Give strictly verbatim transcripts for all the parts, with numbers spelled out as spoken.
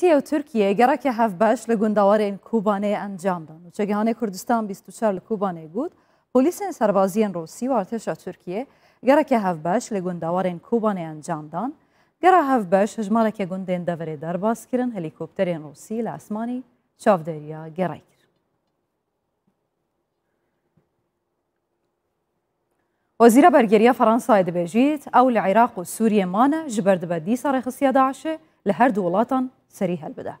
Û Tirkiye gereke hevbeş li gundewarên Kobanê encam dan. Nûçegihanê Kurdistan bîst û çar li Kobanê got, polîsên serbaziyên Rûsî û artêşa Tirkiye gereke hevbeş li gundewarên Kobanê encam dan. Gera hevbeş hejmareke gundên deverê derbas kirin, helîkopterên Rûsî li esmanî çavdêriya gerê kir. Wezîra Bergeriya Fransayê dibêjît, ew li Iraq û Sûriyê mane, ji ber dibe dîsa rêxistiya DAIŞê li her du welatan serî helbide.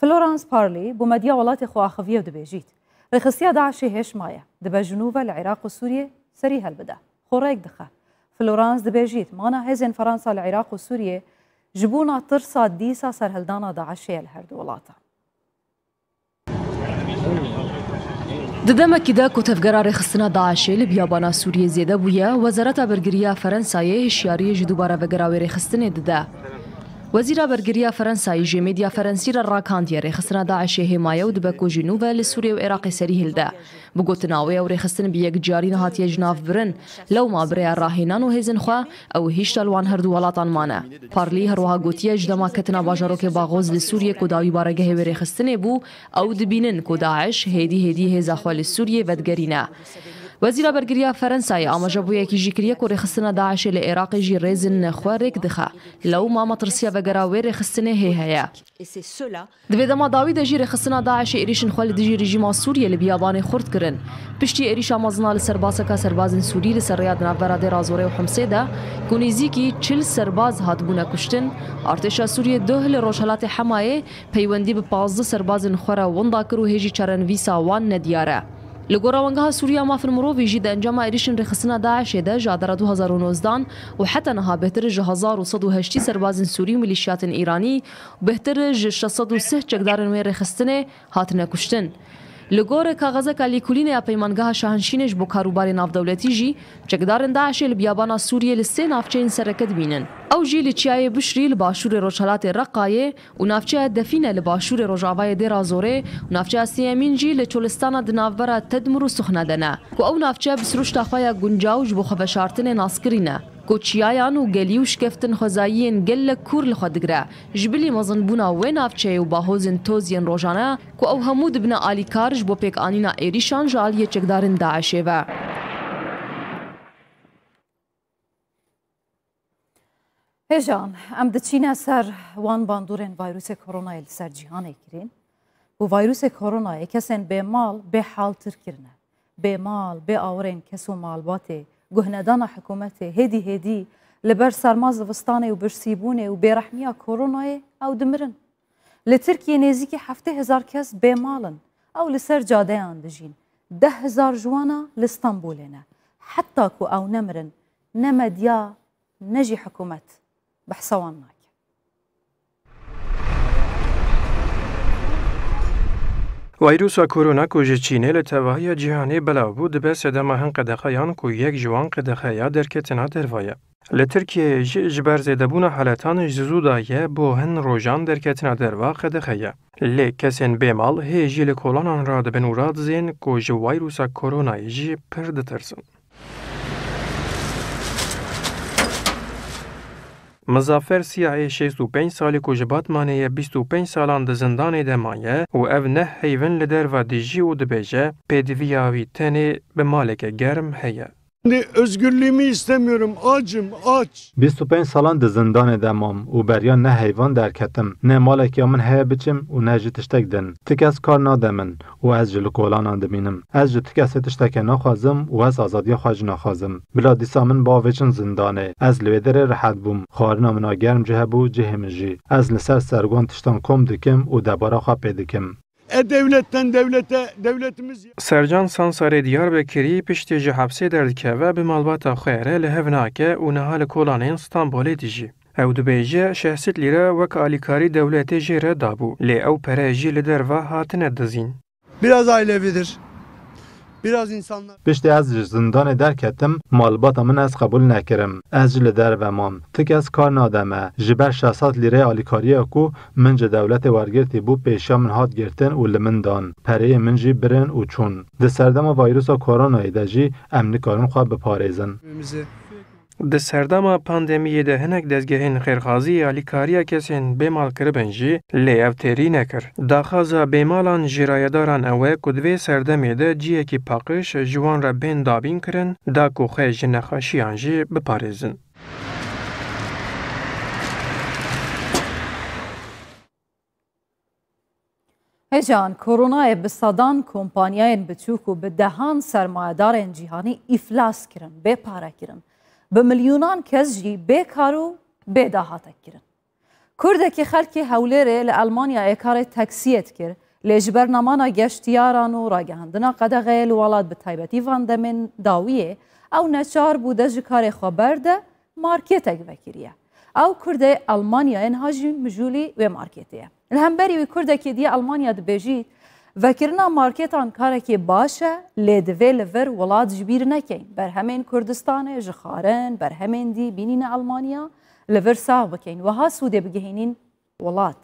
Florence Parly bo medya welatê xwe axiviye û dibêjît, rêxistiya DAIŞê hêş maye, dibe ji nû ve li Iraq û Sûriyê serî helbide, xwe rêk dixe. Florence dibêjît, mana hêzên Fransa li Iraq û Sûriyê ji bona tirsa dîsa serhildana DAIŞê ye li her du welatan. Di demekî de ku tevgera rêxistina DAIŞê li biyabana Sûriyê zêde bûye, Wezareta Bergiriya Ferensayê hişyariyê ji dubare vegera wê rêxistinê dide. Wezîra Bergiriya Ferensayê jê medya ferensî re ragihandiye rêxistina DAIŞê hêmaye û dibe ku ji nû ve li Sûriyê û Iraqê serî hilde. Bi gotina wê ew rêxistin bi yekcarî nehatiye ji nav birin. Lewma bi rêya rahênan û hêzên xwe, ew hêşta li wan her du welatan mane. Parlî her wiha gotiye, ji dema ketina bajarokê Baxoz li Sûriyê ku dawî baregehê wê rêxistinê bû, ew dibînin ku DAIŞ hêdî hêdî hêza xwe li Sûriyê vedigerîne. Wezîra Bergiriya Ferensayê amaje bûyekî jî kiriye ku rêxistina DAIŞê li Iraqê jî rêzên xwe rêk dixe. Lewma metirsiya vegera wê rêxistinê hê heye. Di vê dema dawî de jî rêxistina DAIŞê êrîşên xwe li dijî rejîma Sûriyê li biyabanê xurt kirin. Piştî êrîşa mezin a li ser baseka serbazên Sûrî li ser rêya di navbera Dêra Zorê û Himsê de, ku nêzîkî çil serbaz hatibûne kuştin, artêşa Sûriyê duh li rojhelatê Hemayê peywendî bi pazdeh serbazên xwe re winda kir û hê jî çarenivîsa wan nediyar e. Li gora Wengeha Sûrî ya Mafên Mirovî jî di encama êrîşên rêxistina DAIŞê de ji adara du hezar û nozdan û heta niha bêhtir ji hezar û sed û heştî serbazên Sûrî û milîşiyatên Îranî û bêhtir ji şeş sed û sih çekdarên wê rêxistinê hatine kuştin. Li gor kaxezeka lêkolînê ya Peymangeha Şahinşînê ji bo karûbarê navdewletî jî, çekdarên DAIŞê li biyabana Sûriyê li sê navçeyên sereke dimînin. Ew jî li çiyayê Bişrî li başûrê rojhelatê Reqayê û navçeya Defîne li başûrê rojavayê Dêra Zorê û navçeya Sêyemîn jî li çolistana di navbera Tedmir û Suxne de ne, ku ew navçe bi sirûşta xwe ya guncaw ji bo xwe veşartinê naskirî ne, ku çiyayan û gelî û şikeftin xwezayiyên gelek kûr li xwe digire. Ji bilî mezinbûna wê navçeyê û bahozên toz yên rojane, ku ew hemû dibine alîkar ji bo pêkanîna êrîşan ji aliyê çekdarên DAIŞê ve. Hêjan, em diçîne ser wan bandorên vayrûsê koronayê li ser cîhanê kirîn. Ku vayrûsê koronayê kesên bêmal bêhaltir kirine. Bêmal, bê awirên kes û malbatê, guhnedana hikûmetê, hêdî hêdî li ber serma zivistanê û birsîbûnê û bêrehmiya koronayê ew dimirin. Li Tirkiyê nêzîkî heftê hezar kes bêmal in. Ew li ser cadeyan dijîn. Deh hezar ji wana li Stenbolê ne. Heta ku ew nemirin, ne medya, ne jî hikûmet behsa wan nake. Vayrusa korona ku ji Çînê li tevahiya cîhanê belav bû, dibe sedema hin qedexeyan ku yek ji wan qedexeya derketina derva ye. Li Tirkiyeyê jî ji ber zêdebûna haletan ji zû de ye bo hin rojan derketina derva qedexe ye. Lê kesên bêmal hê jî li kolanan radibin û radizên ku ji vayrusa koronayê jî pir ditirsin. Mizafer Siyahê şêst û pênc salî ku ji Batmanê ye, bîst û pênc salan di zindanê de maye û ev neh heyvin li derva dijî û dibêje, pêdiviya wî tenê bi maleke germ heye. Özgürlüğümü istemiyorum, acım, aç. Bîst û pênc salan di zindanê de mam û beriya ne heyvan derketim. Ne malek ya min heye biçim û ne jî tiştek din. Ti kes kar nade min û ez ji li kolanan dimînim. Ez ji ti kesê tiştekê naxwazim û ez azadiya xwe jî naxwazim. Bila dîsa min bavêjin zindanê. Ez li wê derê rehet bûm. Xwarina min a germ cih hebû, cihê min jî. Ez li ser sergon tiştan kom dikim û debara xwe pê dikim. E-Devlet'ten devlete, devletimiz Sercan Sansarê Diyarbekirî piştî ji hepsê derdikeve, bi malbata xwe re li hev nake û niha li kolanên Stenbolê dijî. Ew dibêje, şeş sed lîre wek alîkarî dewletê jê re dabû, lê ew pere jî li derve hatine dizîn. Biraz ailevidir. Biraz insanlar Piştî ez ji zindanê derketim, malbata min ez qebûl nekirim. Ez jî li derve mam. Ti kes kar nade me. Ji ber şeş sed lîreyê alîkariya ku min ji dewletê wergirtî bû, pêşiya min hat girtin û li min dan. Pereyê min jî birin û çûn. Di serdema vayrusa koronayê de jî em nikarin xwe biparêzin. Evimizi Di serdema pandemiyê de hinek dezgehên xêrxazî alîkariya kesên bêmal kiribin jî, lê ev têrî nekir. Daxwaza bêmalan ji rayedaran ew e ku di vê serdemê de cihekî paqij ji wan re bên dabîn kirin, da ku xwe ji nexweşiyan jî biparêzin. Hêjan, koronayê bi sedan kompanyayên biçûk û bi dehan sermayedarên cîhanî îflas kirin, bê pare kirin. Bi milyonan kes jî bê kar û bê dahatek kirin. Kurdekî xelkê Hewlêrê li Elmanyayê karê taksiyê dikir, lê ji ber nemana geştiyaran û ragihandina qedexeyê li welat, bi taybetî van demên dawiyê, ew neçar bû dest ji karê xwe berde, marketek vekiriye. Ew Kurdê Elmanyayê niha jî mijûlî wê marketê ye. Li hemberî wî Kurdekî dî Elmanya dibêjît, vekirina marketan karekî baş e, lê divê li vir welat ji bîr nekeyn. Berhemên Kurdistanê ji xwarin, berhemên dî bînîne Elmanya, li vir sax bikeyn. Wiha sûdê bigihînîn welat.